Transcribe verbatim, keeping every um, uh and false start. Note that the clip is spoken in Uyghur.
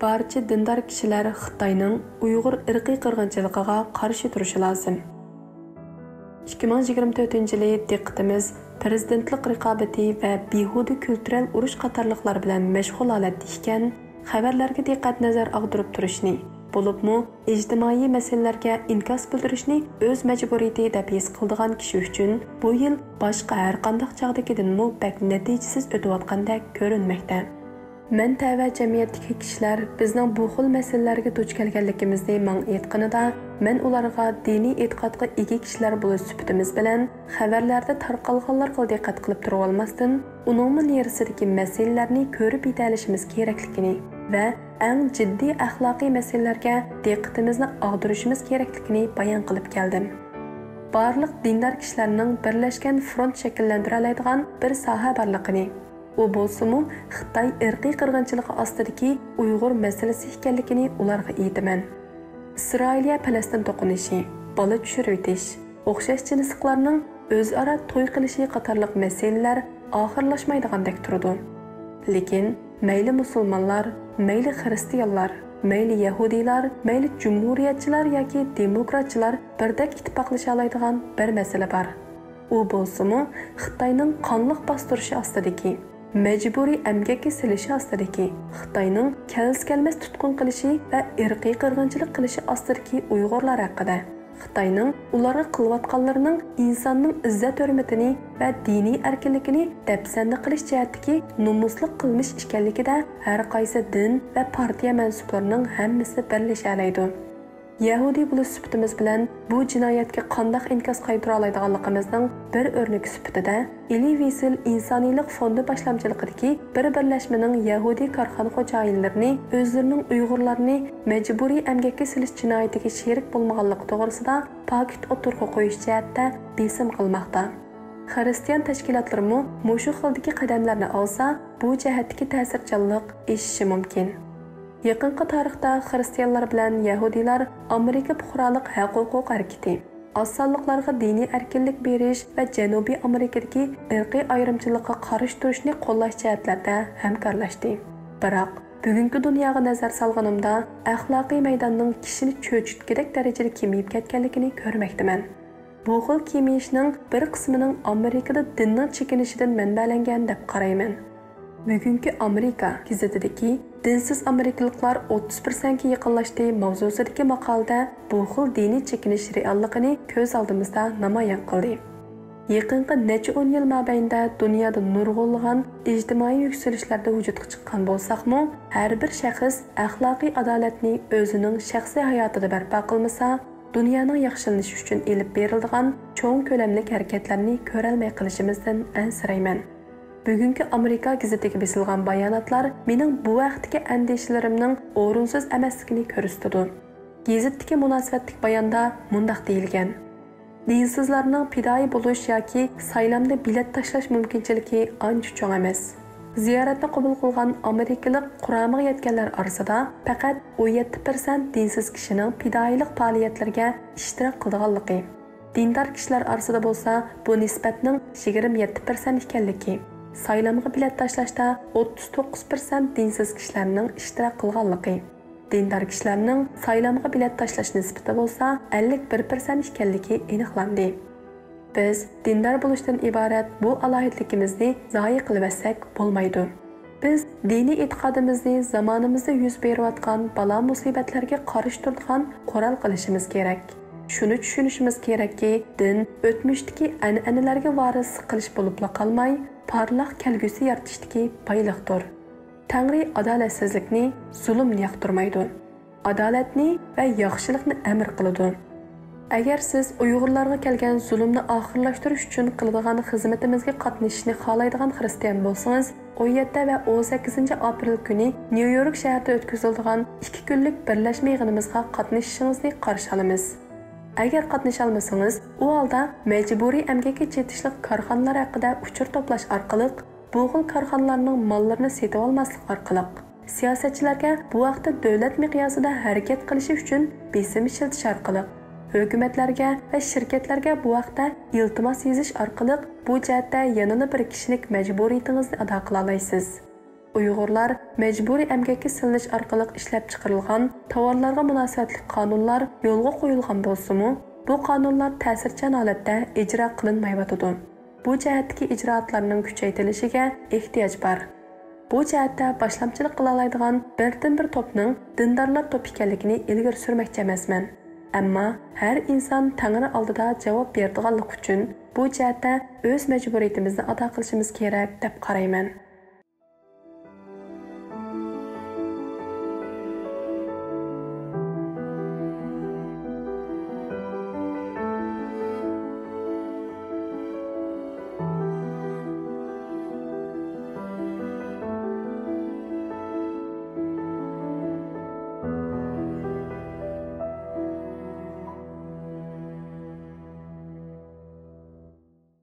بارچە دىندار كىشىلەر خىتاينىڭ ئۇيغۇر ئىرقىي قىرغىنچىلىقىغا قارشى تۇرۇشى لازىم. ئىككى مىڭ يىگىرمە تۆتىنچى يىلى دىققىتىمىز پىرېزىدېنتلىق رىقابىتى ۋە بىھۇدە كۈلتۈرەل ئۇرۇش قاتارلىقلار بىلەن مەشغۇل ھالەتتە ئىكەن، خەۋەرلەرگە دىققەت نەزەر ئاغدۇرۇپ تۇرۇشنى، بولۇپمۇ ئىجتىمائىي مەسىلىلەرگە ئىنكاس بىلدۈرۈشنى ئۆز مەجبۇرىيىتى دەپ ھېس قىلىدىغان كىشى ئۈچۈن بۇ يىل باشقا ھەرقانداق چاغدىكىدىنمۇ بەك نەتىجىسىز ئۆتۈۋاتقاندەك كۆرۈنمەكتە. مەن تەۋە جەمئىيەتتىكى كىشىلەر بىزنىڭ بۇ خىل مەسىلىلەرگە دۇچ كەلگەنلىكىمىزنى ماڭا ئېيتقىنىدا، مەن ئۇلارغا دىنىي ئېتىقادقا ئىگە كىشىلەر بولۇش سۈپىتىمىز بىلەن خەۋەرلەردە تارقالغانلارغىلا دىققەت قىلىپ تۇرۇۋالماستىن، ئۇنىڭمۇ نېرىسىدىكى مەسىلىلەرنى كۆرۈپ يېتەلىشىمىز كېرەكلىكىنى ۋە ئەڭ جىددىي ئەخلاقىي مەسىلىلەرگە دىققىتىمىزنى ئاغدۇرۇشىمىز كېرەكلىكىنى بايان قىلىپ كەلدىم. بارلىق دىندار كىشىلەرنىڭ بىرلەشكەن فرونت شەكىللەندۈرەلەيدىغان بىر ساھە بارلىقىنى، ئۇ بولسىمۇ خىتاي ئىرقىي قىرغىنچىلىقى ئاستىدىكى ئۇيغۇر مەسىلىسى ئىكەنلىكىنى ئۇلارغا ئېيتىمەن. ئىسرائىلىيە پەلەستىن توقۇنۇشى، بالا چۈشۈرۈۋېتىش، ئوخشاش جىنسلىقلارنىڭ ئۆزئارا توي قىلىشى قاتارلىق مەسىلىلەر ئاخىرلاشمايدىغاندەك تۇرىدۇ. لېكىن مەيلى مۇسۇلمانلار، مەيلى خىرىستىيانلار، مەيلى يەھۇدىيلار، مەيلى جۇمھۇرىيەتچىلەر ياكى دېموكراتچىلار بىردەك ئىتتىپاقلىشالايدىغان بىر مەسىلە بار. ئۇ بولسىمۇ خىتاينىڭ قانلىق باستۇرۇشى ئاستىدىكى، مەجبۇرىي ئەمگەككە سېلىشى ئاستىدىكى، خىتاينىڭ كەلسە-كەلمەس تۇتقۇن قىلىشى ۋە ئىرقىي قىرغىنچىلىق قىلىشى ئاستىدىكى ئۇيغۇرلار ھەققىدە. خىتاينىڭ ئۇلارغا قىلىۋاتقانلىرىنىڭ ئىنساننىڭ ئىززەت-ھۆرمىتىنى ۋە دىنىي ئەركىنلىكىنى دەپسەندە قىلىش جەھەتتىكى نومۇسلۇق قىلمىش ئىكەنلىكىدە ھەر قايسى دىن ۋە پارتىيە مەنسۇپلىرىنىڭ ھەممىسى بىرلىشەلەيدۇ. يەھۇدىي بولۇش سۈپىتىمىز بىلەن بۇ جىنايەتكە قانداق ئىنكاس قايتۇرالايدىغانلىقىمىزنىڭ بىر ئۆرنىكى سۈپىتىدە، ئېلى ۋىسېل ئىنسانىيلىق فوندى باشلامچىلىقىدىكى بىر بىرلەشمىنىڭ يەھۇدىي كارخانا خوجايىنلىرىنى ئۆزلىرىنىڭ ئۇيغۇرلارنى مەجبۇرىي ئەمگەككە سېلىش جىنايىتىگە شېرىك بولمىغانلىقى توغرىسىدا پاكىت ئوتتۇرىغا قويۇش جەھەتتە بېسىم قىلماقتا. خىرىستىيان تەشكىلاتلىرىمۇ مۇشۇ خىلدىكى قەدەملەرنى ئالسا، بۇ جەھەتتىكى تەسىرچانلىق ئېشىشى مۇمكىن. يېقىنقى تارىختا خىرىستىيانلار بىلەن يەھۇدىيلار ئامېرىكا پۇقرالىق ھەق-ھوقۇق ھەرىكىتى، ئاز سانلىقلارغا دىنىي ئەركىنلىك بېرىش ۋە جەنۇبىي ئامېرىكىدىكى ئىرقىي ئايرىمچىلىققا قارشى تۇرۇشنى قوللاش جەھەتلەردە ھەمكارلاشتى. بىراق، بۈگۈنكى دۇنياغا نەزەر سالغىنىمدا، ئەخلاقىي مەيداننىڭ كىشىنى چۆچۈتكۈدەك دەرىجىدە كېمىيىپ كەتكەنلىكىنى كۆرمەكتىمەن. بۇ خىل كېمىيىشنىڭ بىر قىسمىنىڭ ئامېرىكىدا دىننىڭ چېكىنىشىدىن مەنبەلەنگەن دەپ قارايمەن. بۈگۈنكى ئامېرىكا گېزىتىدىكى «دىنسىز ئامېرىكىلىقلار ئوتتۇز پىرسەنتكە يېقىنلاشتى» ماۋزۇسىدىكى ماقالىدە بۇ خىل دىنىي چېكىنىش رېئاللىقىنى كۆز ئالدىمىزدا نامايان قىلدى. يېقىنقى نەچچە ئون يىل مابەينىدە دۇنيادا نۇرغۇنلىغان ئىجتىمائىي يۈكسىلىشلەردە ۋۇجۇدقا چىققان بولساقمۇ، ھەر بىر شەخس ئەخلاقىي ئادالەتنى ئۆزىنىڭ شەخسىي ھاياتىدا بەرپا قىلمىسا، دۇنيانىڭ ياخشىلىنىشى ئۈچۈن ئېلىپ بېرىلىدىغان چوڭ كۆلەملىك ھەرىكەتلەرنى كۆرەلمەي قېلىشىمىزدىن ئەنسىرەيمەن. بۈگۈنكى ئامېرىكا گېزىتىگە بېسىلغان باياناتلار مېنىڭ بۇ ھەقتىكى ئەندىشىلىرىمنىڭ ئورۇنسىز ئەمەسلىكىنى كۆرسىتىدۇ. گېزىتتىكى مۇناسىۋەتلىك باياندا مۇنداق دېيىلگەن: دىنسىزلارنىڭ پىدائىي بولۇش ياكى سايلامدا بېلەت تاشلاش مۇمكىنچىلىكى ئانچە چوڭ ئەمەس. زىيارەتنى قوبۇل قىلغان ئامېرىكىلىق قۇرامىغا يەتكەنلەر ئارىسىدا پەقەت ئون يەتتە پىرسەنت دىنسىز كىشىنىڭ پىدائىيلىق پائالىيەتلىرىگە ئىشتىراك قىلىدىغانلىقى، دىندار كىشىلەر ئارىسىدا بولسا بۇ نىسبەتنىڭ يىگىرمە يەتتە پىرسەنت ئىكەنلىكى، سايلامغا بېلەت تاشلاشتا ئوتتۇز توققۇز پىرسەنت دىنسىز كىشىلەرنىڭ ئىشتىراك قىلغانلىقى، دىندار كىشىلەرنىڭ سايلامغا بېلەت تاشلاش نىسبىتى بولسا ئەللىك بىر پىرسەنت ئىكەنلىكى ئېنىقلاندى. بىز دىندار بولۇشتىن ئىبارەت بۇ ئالاھىدىلىكىمىزنى زايە قىلىۋەتسەك بولمايدۇ. بىز دىنىي ئېتىقادىمىزنى زامانىمىزدا يۈز بېرىۋاتقان بالا-مۇسىبەتلەرگە قارشى تۇرىدىغان قورال قىلىشىمىز كېرەك. شۇنى چۈشىنىشىمىز كېرەككى، دىن ئۆتمۈشتىكى ئەنئەنىلەرگە ۋارىسلىق قىلىش بولۇپلا قالماي، پارلاق كەلگۈسى يارىتىشتىكى بايلىقتۇر. تەڭرى ئادالەتسىزلىكنى، زۇلۇمنى ياقتۇرمايدۇ. ئادالەتنى ۋە ياخشىلىقنى ئەمر قىلىدۇ. ئەگەر سىز ئۇيغۇرلارغا كەلگەن زۇلۇمنى ئاخىرلاشتۇرۇش ئۈچۈن قىلىدىغان خىزمىتىمىزگە قاتنىشىشنى خالايدىغان خىرىستىيان بولسىڭىز، ئون يەتتە ۋە ئون سەككىزىنچى ئاپرېل كۈنى نيۇ يورك شەھىرىدە ئۆتكۈزۈلىدىغان ئىككى كۈنلۈك بىرلەشمە يىغىنىمىزغا قاتنىشىشىڭىزنى قارشى ئالىمىز. ئەگەر قاتنىشالمىسىڭىز، ئۇ ھالدا مەجبۇرىي ئەمگەككە چېتىشلىق كارخانىلار ھەققىدە ئۇچۇر توپلاش ئارقىلىق، بۇ خىل كارخانىلارنىڭ ماللىرىنى سېتىۋالماسلىق ئارقىلىق، سىياسەتچىلەرگە بۇ ھەقتە دۆلەت مىقياسىدا ھەرىكەت قىلىشى ئۈچۈن بېسىم ئىشلىتىش ئارقىلىق، ھۆكۈمەتلەرگە ۋە شىركەتلەرگە بۇ ھەقتە ئىلتىماس يېزىش ئارقىلىق بۇ جەھەتتە يەنىلا بىر كىشىلىك مەجبۇرىيىتىڭىزنى ئادا قىلالايسىز. ئۇيغۇرلار مەجبۇرىي ئەمگەككە سېلىنىش ئارقىلىق ئىشلەپچىقىرىلغان تاۋارلارغا مۇناسىۋەتلىك قانۇنلار يولغا قويۇلغان بولسىمۇ، بۇ قانۇنلار تەسىرچان ھالەتتە ئىجرا قىلىنمايۋاتىدۇ. بۇ جەھەتتىكى ئىجرائاتلارنىڭ كۈچەيتىلىشىگە ئېھتىياج بار. بۇ جەھەتتە باشلامچىلىق قىلالايدىغان بىردىنبىر توپنىڭ دىندارلار توپى ئىكەنلىكىنى ئىلگىرى سۈرمەكچى ئەمەسمەن. ئەمما ھەر ئىنسان تەڭرى ئالدىدا جاۋاب بېرىدىغانلىقى ئۈچۈن بۇ جەھەتتە ئۆز مەجبۇرىيىتىمىزنى ئادا قىلىشىمىز كېرەك دەپ قارايمەن.